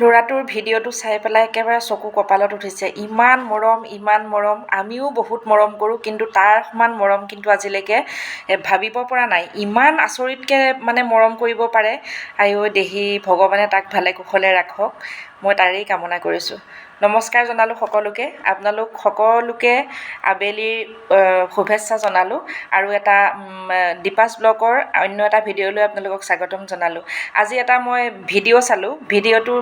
ল'ৰাটোৰ ভিডিঅ'টো চাই পেলাই একেবাৰে চকু কপালত উঠিছে। ইমান মৰম, ইমান মৰম। আমিও বহুত মৰম কৰোঁ, কিন্তু তাৰ সমান মৰম কিন্তু আজিলৈকে ভাবিব পৰা নাই। ইমান আচৰিতকৈ মানে মৰম কৰিব পাৰে। আইঐ দেহি, ভগৱানে তাক ভালে কুশলে ৰাখক, মই তাৰেই কামনা কৰিছোঁ। নমস্কাৰ জনালোঁ সকলোকে। আপোনালোক সকলোকে আবেলিৰ শুভেচ্ছা জনালোঁ আৰু এটা দীপাছ ব্লগৰ অন্য এটা ভিডিঅ'লৈ আপোনালোকক স্বাগতম জনালোঁ। আজি এটা মই ভিডিঅ' চালোঁ। ভিডিঅ'টো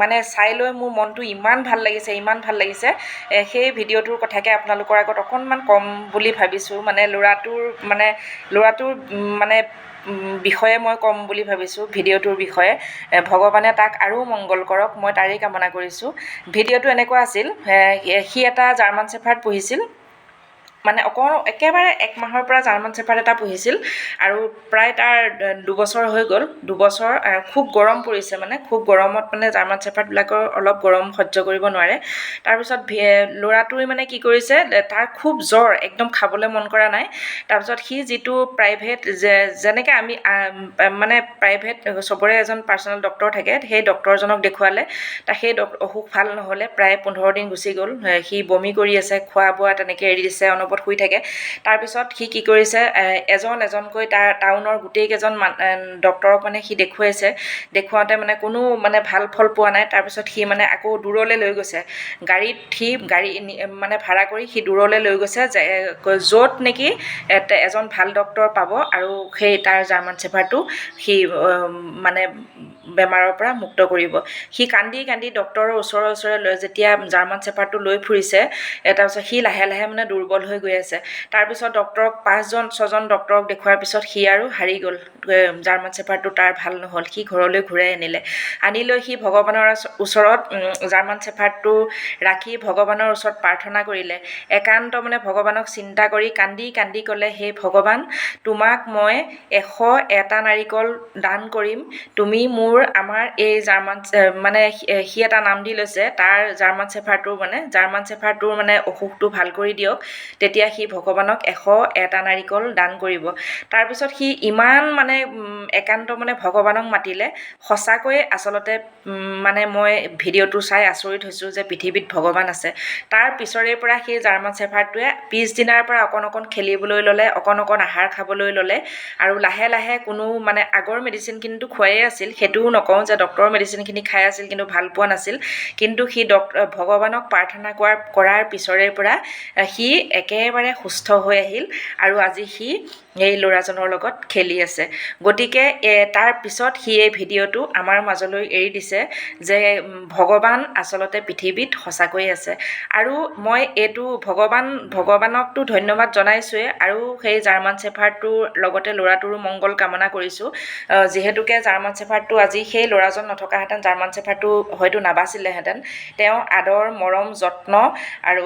মানে চাই লৈ মোৰ মনটো ইমান ভাল লাগিছে, ইমান ভাল লাগিছে। সেই ভিডিঅ'টোৰ কথাকে আপোনালোকৰ আগত অকণমান ক'ম বুলি ভাবিছোঁ। মানে ল'ৰাটোৰ মানে বিষয়ে মই ক'ম বুলি ভাবিছোঁ, ভিডিঅ'টোৰ বিষয়ে। ভগৱানে তাক আৰু মংগল কৰক, মই তাৰেই কামনা কৰিছোঁ। ভিডিঅ'টো এনেকুৱা আছিল, সি এটা জাৰ্মান চেফাৰ্ড পুহিছিল। মানে অকণ একেবাৰে এক মাহৰ পৰা জাৰ্মান চেফাৰ্ড এটা পুহিছিল আৰু প্ৰায় তাৰ 2 বছৰ হৈ গ'ল। 2 বছৰ, খুব গৰম পৰিছে। মানে খুব গৰমত মানে জাৰ্মান চেফাৰ্ডবিলাকৰ অলপ গৰম সহ্য কৰিব নোৱাৰে। তাৰপিছত ল'ৰাটোৱে মানে কি কৰিছে, তাৰ খুব জ্বৰ, একদম খাবলৈ মন কৰা নাই। তাৰপিছত সি যিটো প্ৰাইভেট যেনেকৈ আমি মানে প্ৰাইভেট চবৰে এজন পাৰ্চনেল ডক্টৰ থাকে, সেই ডক্টৰজনক দেখুৱালে। সেই অসুখ ভাল নহ'লে। প্ৰায় 15 দিন গুচি গ'ল। সি বমি কৰি আছে, খোৱা বোৱা তেনেকৈ এৰি দিছে, অনবৰত শুই থাকে। তাৰপিছত সি কি কৰিছে, এজন এজনকৈ তাৰ টাউনৰ গোটেইকেইজন ডক্টৰক মানে সি দেখুৱাইছে। দেখুৱাওঁতে মানে কোনো মানে ভাল ফল পোৱা নাই। তাৰপিছত সি মানে আকৌ দূৰলৈ লৈ গৈছে গাড়ীত। সি গাড়ী মানে ভাড়া কৰি সি দূৰলৈ লৈ গৈছে, য'ত নেকি এজন ভাল ডক্টৰ পাব আৰু সেই তাৰ জাৰ্মান চেফাৰটো সি মানে বেমাৰৰ পৰা মুক্ত কৰিব। সি কান্দি কান্দি ডক্টৰৰ ওচৰে ওচৰে লৈ যেতিয়া জাৰ্মান চেফাৰটো লৈ ফুৰিছে, তাৰপিছত সি লাহে লাহে মানে দুৰ্বল হৈ গৈ আছে। তাৰপিছত ডক্টৰক পাঁচজন ছজন ডক্টৰক দেখুওৱাৰ পিছত সি আৰু হাৰি গ'ল। জাৰ্মান চেফাৰটো তাৰ ভাল নহ'ল। সি ঘৰলৈ ঘূৰাই আনিলে। আনি লৈ সি ভগৱানৰ ওচৰত জাৰ্মান চেফাৰটো ৰাখি ভগৱানৰ ওচৰত প্ৰাৰ্থনা কৰিলে। একান্ত মানে ভগৱানক চিন্তা কৰি কান্দি কান্দি ক'লে, "হে ভগৱান, তোমাক মই 101টা নাৰিকল দান কৰিম। তুমি মোৰ আমাৰ এই জাৰ্মান", মানে সি এটা নাম দি লৈছে তাৰ জাৰ্মান চেফাৰটোৰ, মানে জাৰ্মান চেফাৰটোৰ মানে অসুখটো ভাল কৰি দিয়ক, তেতিয়া সি ভগৱানক 101টা নাৰিকল দান কৰিব। তাৰপিছত সি ইমান মানে একান্ত মানে ভগৱানক মাতিলে। সঁচাকৈয়ে আচলতে মানে মই ভিডিঅ'টো চাই আচৰিত হৈছোঁ যে পৃথিৱীত ভগৱান আছে। তাৰ পিছৰে পৰা সেই জাৰ্মান চেফাৰটোৱে পিছদিনাৰ পৰা অকণ অকণ খেলিবলৈ ল'লে, অকণ অকণ আহাৰ খাবলৈ ল'লে আৰু লাহে লাহে কোনো মানে আগৰ মেডিচিন কিন্তু খুৱাইয়ে আছিল। সেইটোও নকওঁ যে ডক্টৰৰ মেডিচিনখিনি খাই আছিল কিন্তু ভাল পোৱা নাছিল। কিন্তু সি ভগৱানক প্ৰাৰ্থনা কৰাৰ পিছৰে পৰা সি একেবাৰে সুস্থ হৈ আহিল আৰু আজি সি এই ল'ৰাজনৰ লগত খেলি আছে। গতিকে তাৰ পিছত সি এই ভিডিঅ'টো আমাৰ মাজলৈ এৰি দিছে যে ভগৱান আচলতে পৃথিৱীত সঁচাকৈয়ে আছে। আৰু মই এইটো ভগৱানকতো ধন্যবাদ জনাইছোঁৱেই আৰু সেই জাৰ্মান চেফাৰটোৰ লগতে ল'ৰাটোৰো মংগল কামনা কৰিছোঁ। যিহেতুকে জাৰ্মান চেফাৰটো আজি সেই ল'ৰাজন নথকাহেঁতেন জাৰ্মান চেফাৰটো হয়তো নাবাচিলেহেঁতেন। তেওঁ আদৰ, মৰম, যত্ন আৰু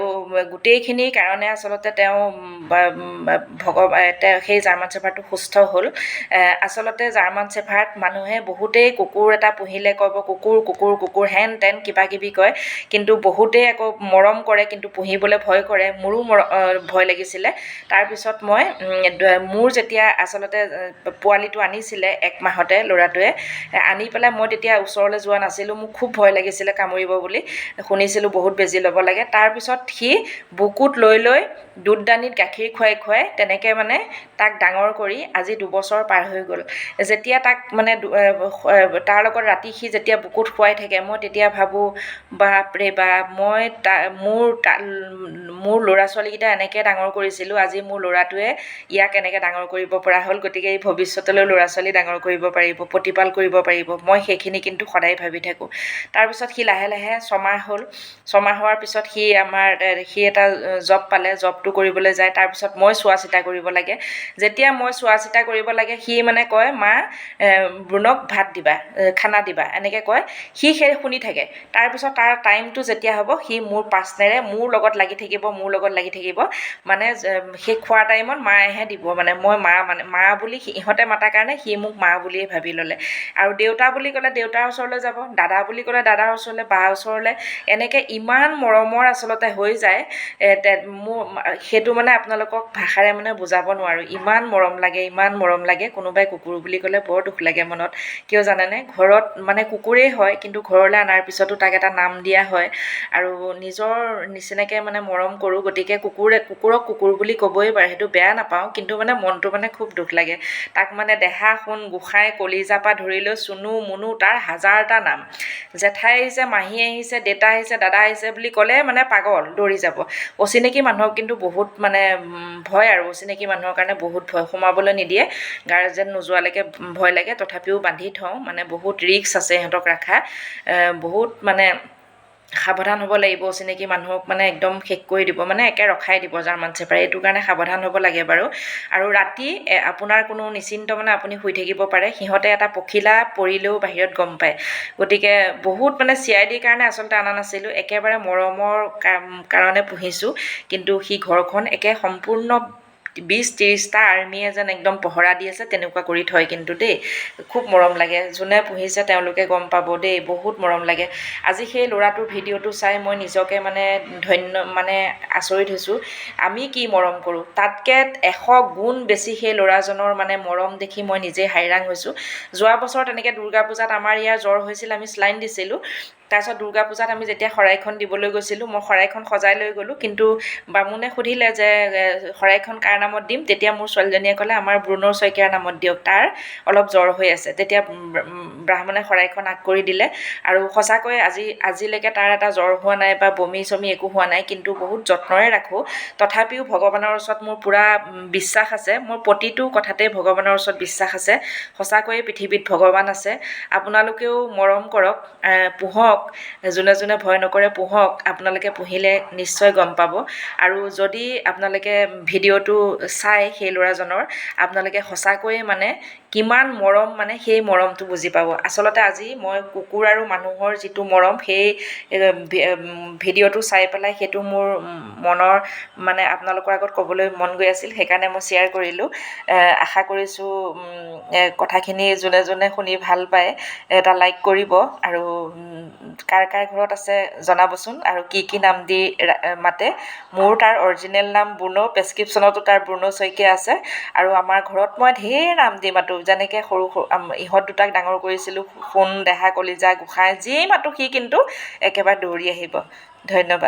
গোটেইখিনিৰ কাৰণে আচলতে তেওঁ সেই জাৰ্মান চেফাৰটো সুস্থ হ'ল। আচলতে জাৰ্মান চেফাৰ্ড মানুহে বহুতেই কুকুৰ এটা পুহিলে ক'ব কুকুৰ কুকুৰ কুকুৰ হেন তেন কিবা কিবি কয়। কিন্তু বহুতেই আকৌ মৰম কৰে, কিন্তু পুহিবলৈ ভয় কৰে। মোৰো ভয় লাগিছিলে। তাৰপিছত মই মোৰ যেতিয়া আচলতে পোৱালিটো আনিছিলে এক মাহতে ল'ৰাটোৱে আনি পেলাই, মই তেতিয়া ওচৰলৈ যোৱা নাছিলোঁ। মোক খুব ভয় লাগিছিলে কামুৰিব বুলি। শুনিছিলোঁ বহুত বেজী ল'ব লাগে। তাৰপিছত সি বুকুত লৈ লৈ দুধদানিত গাখীৰ খুৱাই খুৱাই তেনেকৈ মানে তাক ডাঙৰ কৰি আজি 2 বছৰ পাৰ হৈ গ'ল। যেতিয়া তাক মানে তাৰ লগত ৰাতি সি যেতিয়া বুকুত শুৱাই থাকে, মই তেতিয়া ভাবোঁ, বাপৰে বাপ, মই মোৰ ল'ৰা ছোৱালীকেইটা এনেকৈ ডাঙৰ কৰিছিলোঁ, আজি মোৰ ল'ৰাটোৱে ইয়াক এনেকৈ ডাঙৰ কৰিব পৰা হ'ল। গতিকে ই ভৱিষ্যতলৈ ল'ৰা ছোৱালী ডাঙৰ কৰিব পাৰিব, প্ৰতিপাল কৰিব পাৰিব। মই সেইখিনি কিন্তু সদায় ভাবি থাকোঁ। তাৰপিছত সি লাহে লাহে ছমাহ হ'ল। ছমাহ হোৱাৰ পিছত সি এটা জব পালে, জবটো কৰিবলৈ যায়। তাৰপিছত মই চোৱা চিতা কৰিব লাগে। যেতিয়া মই চোৱা চিতা কৰিব লাগে, সি মানে কয়, "মা, ব্ৰুনক ভাত দিবা, খানা দিবা", এনেকৈ কয়। সি সেই শুনি থাকে। তাৰপিছত তাৰ টাইমটো যেতিয়া হ'ব, সি মোৰ পাছ নেৰে, মোৰ লগত লাগি থাকিব, মোৰ লগত লাগি থাকিব। মানে সেই খোৱাৰ টাইমত মায়েহে দিব। মানে মই মা, মানে মা বুলি ইহঁতে মাতাৰ কাৰণে সি মোক মা বুলিয়ে ভাবি ল'লে। আৰু দেউতা বুলি ক'লে দেউতাৰ ওচৰলৈ যাব, দাদা বুলি ক'লে দাদাৰ ওচৰলৈ, বাৰ ওচৰলৈ, এনেকৈ ইমান মৰমৰ আচলতে হৈ যায়। মোৰ সেইটো মানে আপোনালোকক ভাষাৰে মানে বুজাব নোৱাৰোঁ। ইমান ইমান মৰম লাগে, ইমান মৰম লাগে। কোনোবাই কুকুৰ বুলি ক'লে বৰ দুখ লাগে মনত। কিয় জানেনে? ঘৰত মানে কুকুৰেই হয়, কিন্তু ঘৰলৈ অনাৰ পিছতো তাক এটা নাম দিয়া হয় আৰু নিজৰ নিচিনাকৈ মানে মৰম কৰোঁ। গতিকে কুকুৰক কুকুৰ বুলি ক'বই পাৰে, সেইটো বেয়া নাপাওঁ, কিন্তু মানে মনটো মানে খুব দুখ লাগে। তাক মানে দেহা সোণ গোসাঁই কলিজা পৰা ধৰি লৈ চুনু মুনু তাৰ হাজাৰটা নাম। জেঠাই আহিছে, মাহী আহিছে, দেতা আহিছে, দাদা আহিছে বুলি ক'লে মানে পাগল, দৌৰি যাব। অচিনাকি মানুহক কিন্তু বহুত মানে ভয় আৰু, অচিনাকি মানুহৰ কাৰণে বহুত ভয়, সোমাবলৈ নিদিয়ে। গাৰ্জেন নোযোৱালৈকে ভয় লাগে, তথাপিও বান্ধি থওঁ। মানে বহুত ৰিস্ক আছে ইহঁতক ৰখা, বহুত মানে সাৱধান হ'ব লাগিব। অচিনাকি মানুহক মানে একদম শেষ কৰি দিব, মানে একে ৰখাই দিব জাৰ্মান শ্বেফাৰ্ডে, এইটো কাৰণে সাৱধান হ'ব লাগে বাৰু। আৰু ৰাতি আপোনাৰ কোনো নিশ্চিন্ত মানে আপুনি শুই থাকিব পাৰে, সিহঁতে এটা পখিলা পৰিলেও বাহিৰত গম পায়। গতিকে বহুত মানে চি I ডিৰ কাৰণে আচলতে অনা নাছিলোঁ, একেবাৰে মৰমৰ কাৰণে পুহিছোঁ। কিন্তু সি ঘৰখন একে সম্পূৰ্ণ 20-30টা আৰ্মিয়ে যেন একদম পহৰা দি আছে তেনেকুৱা কৰি থয় কিন্তু দেই। খুব মৰম লাগে, যোনে পুহিছে তেওঁলোকে গম পাব দেই, বহুত মৰম লাগে। আজি সেই ল'ৰাটোৰ ভিডিঅ'টো চাই মই নিজকে মানে ধন্য, মানে আচৰিত হৈছোঁ। আমি কি মৰম কৰোঁ, তাতকৈ 100 গুণ বেছি সেই ল'ৰাজনৰ মানে মৰম দেখি মই নিজেই হাইৰাণ হৈছোঁ। যোৱা বছৰ তেনেকৈ দুৰ্গা পূজাত আমাৰ ইয়াৰ জ্বৰ হৈছিল, আমি চেলাইন দিছিলোঁ। তাৰপিছত দুৰ্গা পূজাত আমি যেতিয়া শৰাইখন দিবলৈ গৈছিলোঁ, মই শৰাইখন সজাই লৈ গ'লোঁ, কিন্তু বামুণে সুধিলে যে শৰাইখন কাৰ নামত দিম, তেতিয়া মোৰ ছোৱালীজনীয়ে ক'লে আমাৰ ব্ৰুণ শইকীয়াৰ নামত দিয়ক, তাৰ অলপ জ্বৰ হৈ আছে। তেতিয়া ব্ৰাহ্মণে শৰাইখন আগ কৰি দিলে আৰু সঁচাকৈয়ে আজিলৈকে তাৰ এটা জ্বৰ হোৱা নাই বা বমি চমি একো হোৱা নাই, কিন্তু বহুত যত্নৰে ৰাখোঁ। তথাপিও ভগৱানৰ ওচৰত মোৰ পূৰা বিশ্বাস আছে, মোৰ প্ৰতিটো কথাতেই ভগৱানৰ ওচৰত বিশ্বাস আছে। সঁচাকৈয়ে পৃথিৱীত ভগৱান আছে। আপোনালোকেও মৰম কৰক, পোহক, যোনে যোনে ভয় নকৰে পোহক, আপোনালোকে পুহিলে নিশ্চয় গম পাব। আৰু যদি আপোনালোকে ভিডিঅ'টো চায় সেই ল'ৰাজনৰ, আপোনালোকে সঁচাকৈয়ে মানে কিমান মৰম, মানে সেই মৰমটো বুজি পাব। আচলতে আজি মই কুকুৰ আৰু মানুহৰ যিটো মৰম, সেই ভিডিঅ'টো চাই পেলাই সেইটো মোৰ মনৰ মানে আপোনালোকৰ আগত ক'বলৈ মন গৈ আছিল, সেইকাৰণে মই শ্বেয়াৰ কৰিলোঁ। আশা কৰিছোঁ কথাখিনি যোনে যোনে শুনি ভাল পায় এটা লাইক কৰিব, আৰু কাৰ কাৰ ঘৰত আছে জনাবচোন, আৰু কি কি নাম দি মাতে। মোৰ তাৰ অৰিজিনেল নাম বুন', প্ৰেছক্ৰিপশ্যনতো তাৰ ব্ৰুন শইকীয়া আছে। আৰু আমাৰ ঘৰত মই ঢেৰ নাম দি মাতোঁ, যেনেকৈ সৰু সৰু ইহঁত দুটাক ডাঙৰ কৰিছিলোঁ, সোণ, দেহা, কলিজা, গোসাঁই, যিয়েই মাতোঁ সি কিন্তু একেবাৰে দৌৰি আহিব। ধন্যবাদ।